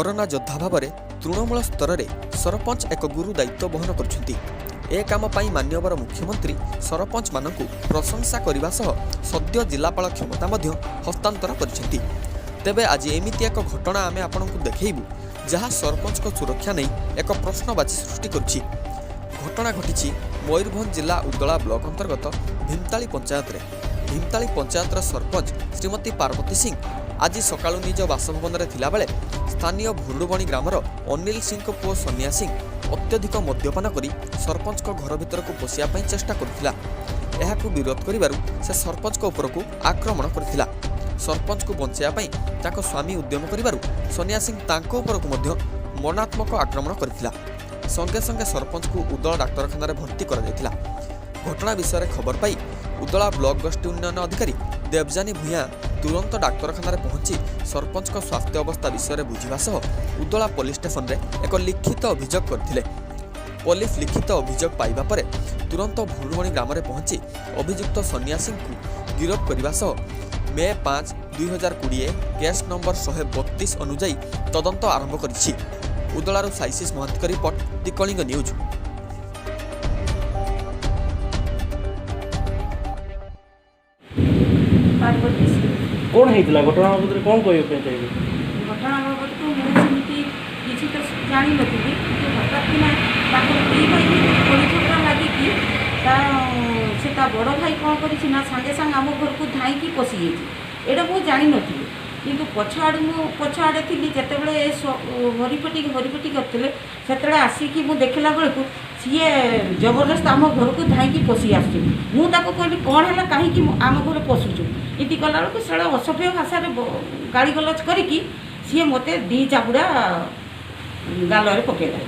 Corona ଯୋଦ୍ଧା ଭାବରେ ତୃଣମୂଳ ସ୍ତରରେ ସରପଞ୍ଚ ଏକ ଗୁରୁ ଦାୟିତ୍ୱ ବହନ କରୁଛନ୍ତି। ଏ କାମ ପାଇଁ ମାନ୍ୟବର ମୁଖ୍ୟମନ୍ତ୍ରୀ ସରପଞ୍ଚମାନଙ୍କୁ ପ୍ରଶଂସା କରିବା ସହ ସଦ୍ୟ ଜିଲ୍ଲାପାଳ କ୍ଷମତା ମଧ୍ୟ ହସ୍ତାନ୍ତର କରିଛନ୍ତି। ତେବେ ଆଜି ଏମିତି ଏକ ଘଟଣା ଆମେ ଆପଣଙ୍କୁ ଦେଖେଇବୁ, ଯାହା ସରପଞ୍ଚଙ୍କ ସୁରକ୍ଷା ନେଇ ଏକ ପ୍ରଶ୍ନବାଚୀ ସୃଷ୍ଟି କରୁଛି। ଘଟଣା ଘଟିଛି ମୟୂରଭଞ୍ଜ ଜିଲ୍ଲା ଉଦଳା ବ୍ଲକ ଅନ୍ତର୍ଗତ ଭୀମତାଳି ପଞ୍ଚାୟତରେ। ଭୀମତାଳି ପଞ୍ଚାୟତର ସରପଞ୍ଚ ଶ୍ରୀମତୀ ପାର୍ବତୀ ସିଂ ଆଜି ସକାଳୁ ନିଜ ବାସଭବନରେ ଥିଲାବେଳେ ସ୍ଥାନୀୟ ଭୁରୁଡ଼ୁବଣି ଗ୍ରାମର ଅନିଲ ସିଂଙ୍କ ପୁଅ ସନିଆ ସିଂ ଅତ୍ୟଧିକ ମଦ୍ୟପାନ କରି ସରପଞ୍ଚଙ୍କ ଘର ଭିତରକୁ ପଶିବା ପାଇଁ ଚେଷ୍ଟା କରୁଥିଲା। ଏହାକୁ ବିରୋଧ କରିବାରୁ ସେ ସରପଞ୍ଚଙ୍କ ଉପରକୁ ଆକ୍ରମଣ କରିଥିଲା। ସରପଞ୍ଚଙ୍କୁ ବଞ୍ଚାଇବା ପାଇଁ ତାଙ୍କ ସ୍ୱାମୀ ଉଦ୍ୟମ କରିବାରୁ ସନିଆ ସିଂ ତାଙ୍କ ଉପରକୁ ମଧ୍ୟ ମରଣାନ୍ତକ ଆକ୍ରମଣ କରିଥିଲା। ସଙ୍ଗେ ସଙ୍ଗେ ସରପଞ୍ଚଙ୍କୁ ଉଦଳା ଡାକ୍ତରଖାନାରେ ଭର୍ତ୍ତି କରାଯାଇଥିଲା। ଘଟଣା ବିଷୟରେ ଖବର ପାଇ ଉଦଳା ବ୍ଲକ ଗୋଷ୍ଠୀ ଉନ୍ନୟନ ଅଧିକାରୀ ଦେବଯାନୀ ଭୂୟାଁ ତୁରନ୍ତ ଡାକ୍ତରଖାନାରେ ପହଞ୍ଚି ସରପଞ୍ଚଙ୍କ ସ୍ୱାସ୍ଥ୍ୟ ଅବସ୍ଥା ବିଷୟରେ ବୁଝିବା ସହ ଉଦଳା ପୋଲିସ ଷ୍ଟେସନରେ ଏକ ଲିଖିତ ଅଭିଯୋଗ କରିଥିଲେ। ପୋଲିସ ଲିଖିତ ଅଭିଯୋଗ ପାଇବା ପରେ ତୁରନ୍ତ ଭୁରୁମଣି ଗ୍ରାମରେ ପହଞ୍ଚି ଅଭିଯୁକ୍ତ ସନିଆ ସିଂଙ୍କୁ ଗିରଫ କରିବା ସହ ମେ 5, 2020 କେସ୍ ନମ୍ବର 132 ଅନୁଯାୟୀ ତଦନ୍ତ ଆରମ୍ଭ କରିଛି। ଉଦଳାରୁ ସାଇସିସ୍ ମହାନ୍ତିଙ୍କ ରିପୋର୍ଟ, ଦି କଳିଙ୍ଗ ନ୍ୟୁଜ୍। ପାର୍ବତୀ ସିଂ। କ'ଣ ହେଇଥିଲା ଘଟଣା ବାବଦରେ କ'ଣ କହିବା ପାଇଁ ଚାହିଁବେ? ଘଟଣା ବାବଦକୁ ମୁଁ ସେମିତି କିଛି ତ ଜାଣିନଥିଲି, କିନ୍ତୁ ହଠାତ୍ କିନା ତାଙ୍କର ଦୁଇ ଭାଇ ଭିତରେ କଳି ଝଗଡ଼ା ଲାଗିକି ସେ ତା ବଡ଼ ଭାଇ କ'ଣ କରିଛି ନା ସାଙ୍ଗେ ସାଙ୍ଗେ ଆମ ଘରକୁ ଧାଇଁକି ପଶିଯାଇଛି। ଏଇଟା ମୁଁ ଜାଣିନଥିଲି, କିନ୍ତୁ ପଛ ଆଡ଼ୁ ମୁଁ ପଛ ଆଡ଼େ ଥିଲି। ଯେତେବେଳେ ଏ ହରିପଟି ହରିପଟି କରିଥିଲେ, ସେତେବେଳେ ଆସିକି ମୁଁ ଦେଖିଲା ବେଳକୁ ସିଏ ଜବରଦସ୍ତ ଆମ ଘରକୁ ଧାଇଁକି ପଶି ଆସୁଛି। ମୁଁ ତାକୁ କହିଲି, କ'ଣ ହେଲା, କାହିଁକି ଆମ ଘରେ ପଶୁଛୁ? ଏମିତି କଲାବେଳକୁ ସେଇଟା ଅସଭ୍ୟ ଭାଷାରେ ଗାଳି ଗୁଲଜ କରିକି ସିଏ ମୋତେ ଦୁଇ ଚାବୁଡ଼ା ଗାଲରେ ପକେଇଲା।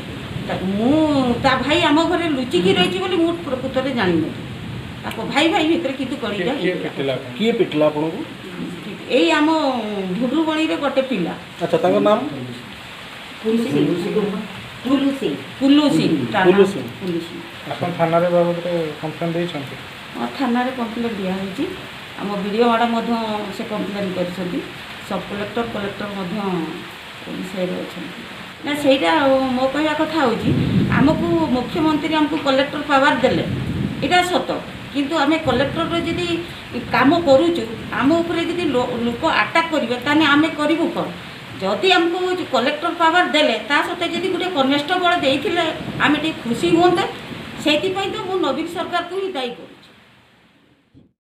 ମୁଁ ତା ଭାଇ ଆମ ଘରେ ଲୁଚିକି ରହିଛି ବୋଲି ମୁଁ ପ୍ରକୃତରେ ଜାଣିନଥିଲି। ତାଙ୍କ ଭାଇ ଭାଇ ଭିତରେ କିନ୍ତୁ କଳିଟା ହେଇଥିଲା। କିଏ ପିଟିଲା ଆପଣଙ୍କୁ? ଏଇ ଆମ ଭୁଡୁବଣିରେ ଗୋଟେ ପିଲା। ଆଚ୍ଛା, ତାଙ୍କ ନାମ? କୁଲୁ ସିଂ, କୁଲୁ ସିଂ, କୁଲୁ ସିଂ ତା କୁଲୁ ନାମ। ସିଂ। କୁଲୁ ସିଂ। ଆପଣ ଥାନାରେ ବାବଦରେ କମ୍ପ୍ଲେନ୍ ଦେଇଛନ୍ତି? ହଁ, ଥାନାରେ କମ୍ପ୍ଲେନ୍ ଦିଆହେଇଛି। ଆମ ବି ଡ଼ି ଓ ମ୍ୟାଡ଼ାମ୍ ମଧ୍ୟ ସେ କମ୍ପ୍ଲେନ୍ କରିଛନ୍ତି। ସବ୍ କଲେକ୍ଟର, କଲେକ୍ଟର ମଧ୍ୟ ଏ ବିଷୟରେ ଅଛନ୍ତି ନା। ସେଇଟା ମୋ କହିବା କଥା ହେଉଛି, ଆମକୁ ମୁଖ୍ୟମନ୍ତ୍ରୀ ଆମକୁ କଲେକ୍ଟର ପାୱାର ଦେଲେ, ଏଇଟା ସତ। କିନ୍ତୁ ଆମେ କଲେକ୍ଟରର ଯଦି କାମ କରୁଛୁ, ଆମ ଉପରେ ଯଦି ଲୋକ ଆଟାକ୍ କରିବେ, ତାହେଲେ ଆମେ କରିବୁ କ'ଣ? ଯଦି ଆମକୁ କଲେକ୍ଟର ପାୱାର ଦେଲେ, ତା ସହିତ ଯଦି ଗୋଟେ କନେଷ୍ଟବଳ ଦେଇଥିଲେ ଆମେ ଟିକେ ଖୁସି ହୁଅନ୍ତେ। ସେଇଥିପାଇଁ ତ ମୁଁ ନବୀନ ସରକାରକୁ ହିଁ ଦାୟୀ କରୁଛି।